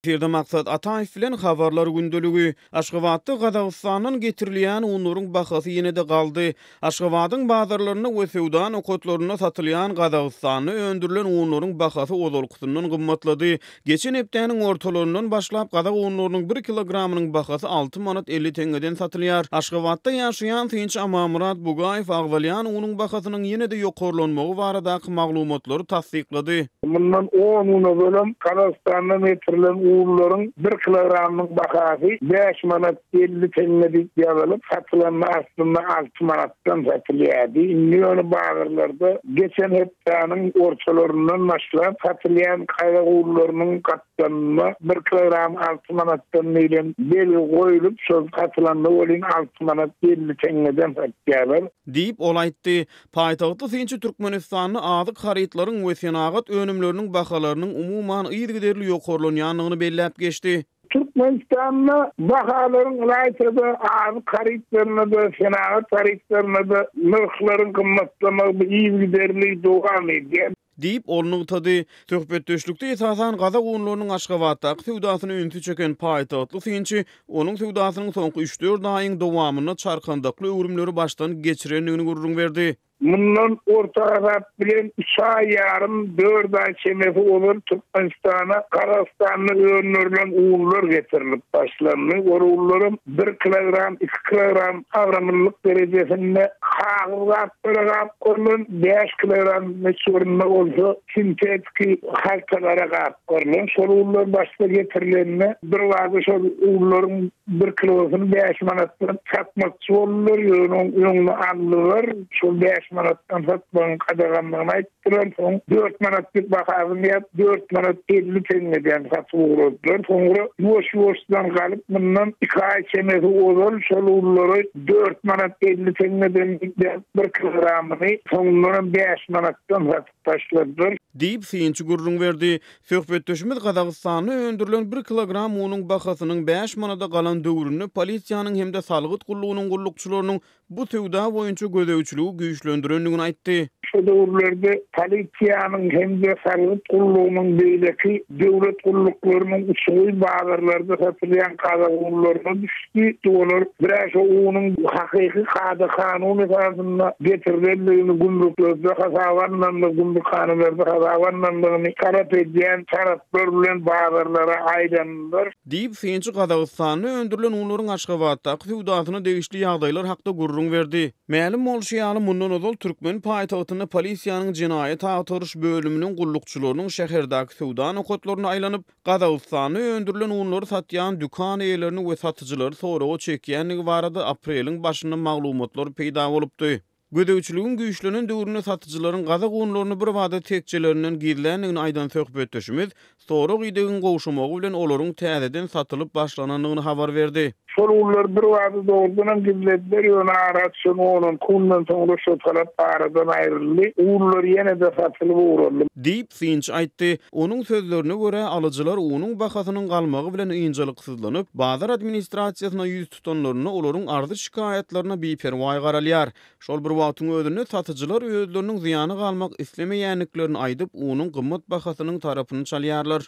Efirde Maksat Ataýew bilen Habarlar gündeligi. Aşgabatda Gazagystandan getirilýän unlaryň bahasy ýene-de galdy. Aşgabadyň bazarlarynda we söwda nokatlarynda satylýan Gazagystanda öndürilen unlaryň bahasy ozalkysyndan gymmatlady. Geçen hepdäniň ortalaryndan başlap gazak unlarynyň bir kilogramynyň bahasy 6 manat 50 teňňeden satylýar. Aşgabatda ýaşaýan synçy Amanmyrat Bugaýew agzalýan unuň bahasynyň ýene-de ýokarlanmagy baradaky maglumatlary tassyklady. Mundan on gün ozalam Gazagystandan getirilen unlaryň bir kilogramynyň bahasy bäş manat 50 teňňe diýip ýazylyp, satylanda aslynda alty manatdan satylýardy. Indi ýöne bazarlarda geçen hepdäniň ortalaryndan başlap satylýan gazak unlarynyň gapdalynda bir kilogramy alty manatdan diýlen belgi goýlup, şol satylanda welin alty manat 50 teňňeden satýarlar. Diýip, ol aýtdy. Paýtagtly synçy Türkmenistanda azyk harytlaryň we senagat önümleriniň bahalarynyň umuman yzygiderli ýokarlanýandygyny belläp geçdi. Türkmenistanda bahalaryň ylaýta-da azyk harytlaryna-da, senagat harytlaryna-da nyrhlaryň gymmatlamagy bu yzygiderli dowam edýär. Diýip, ol nygtady. Söhbetdeşlikde esasan gazak unlarynyň Aşgabatdaky söwdasyna ünsi çeken paýtagtly synçy onuň söwdasynyň soňky üç-dört aýyň dowamynda çarkandakly öwrümleri başdan geçirendigini gürrüň berdi. Mundan orta hasap bilen üç aý ýarym, dört aý çemesi ozal Türkmenistana Gazagystanda öndürilen unlar getirilip başlandy. Ol unlaram bir kilogram, iki kilogram agramlylyk derejesinde kagyz gaplara gap goýlan, bäş kilogram möçberinde bolsa sintetiki haltalara gap goýlan. Şol unlar başda getirilende birbada şol unlaryň bir kilosyny bäş manatdan satmakçy boldular, ýöne oň öňüni aldylar. Şol bäş manatdan satmagyň gadaganlygyny aýtdylar. Bular soň dört manat diýip bahasyny ýazyp, dört manat 50 teňňeden satyp ugradylar. Soňra ýuwaş-ýuwaşdan galyp, mundan iki aý çemesi ozal şol unlary dört manat 50 teňňeden diýip bir kilogramyny, soňundanam bäş manatdan satyp başladylar. Diýip, synçy gürrüň berdi. Söhbetdeşimiz Gazagystanda öndürilen bir kilogram unuň bahasynyň bäş manada galan döwründe polisiýanyň hem-de salgyt gullugynyň gullukçylarynyň bu söwda boýunça gözegçiligi güýçlendirendigini aýtdy. Şu döwürlerde polisiýanyň hem-de salgyt gullugynyň beýleki döwlet gulluklarynyň uçugy bazarlarda satylýan gazak unlaryna düşdi. Olar bir-ä şo unuň hakyky kada-kanun esasynda getirilendigini, gümrüklerde hasaba alnandygy, gümrükhanalarda hasaba alnandygyny talap edýän taraplar bilen bazarlara aýlandylar. Diýip, synçy Gazagystanda öndürilen unlaryň Aşgabatdaky söwdasyna degişli ýagdaýlar hakda gürrüň berdi. Mälim bolşy ýaly, mundan ozal türkmen paýtagtynda polisiýanyň jenaýat agtaryş bölüminiň gullukçylarynyň şäherdäki söwda nokatlaryna aýlanyp, Gazagystanda öndürilen unlary satýan dükan eýelerini we satyjylary soraga çekýändigi barada apreliň başynda maglumatlar peýda bolupdy. Gözegçiligiň güýçlenen döwründe satyjylaryň gazak unlaryny birbada tekjelerinden gizländigini aýdan söhbetdeşimiz, sorag-idegiň gowşamagy bilen olaryň täzeden satylyp başlanandygyny habar berdi. Şol unlary birbada dogrudanam gizlediler, ýöne ara düşen on-onki günden soňra şo talap aradan aýryldy, unlar ýene-de satylyp ugraldy. Diýip, synçy aýtdy. Onuň sözlerine görä, alyjylar unuň bahasynyň galmagy bilen ynjalyksyzlanyp, bazar administrasiýasyna 100 tutanlarynda olaryň arzy-şikaýatlaryna biperwaý garalýar. Şol bir wagtyň özünde satyjylar özleriniň zyýana galmak islemeýändiklerini aýdyp, unuň gymmat bahasynyň tarapyny çalýarlar.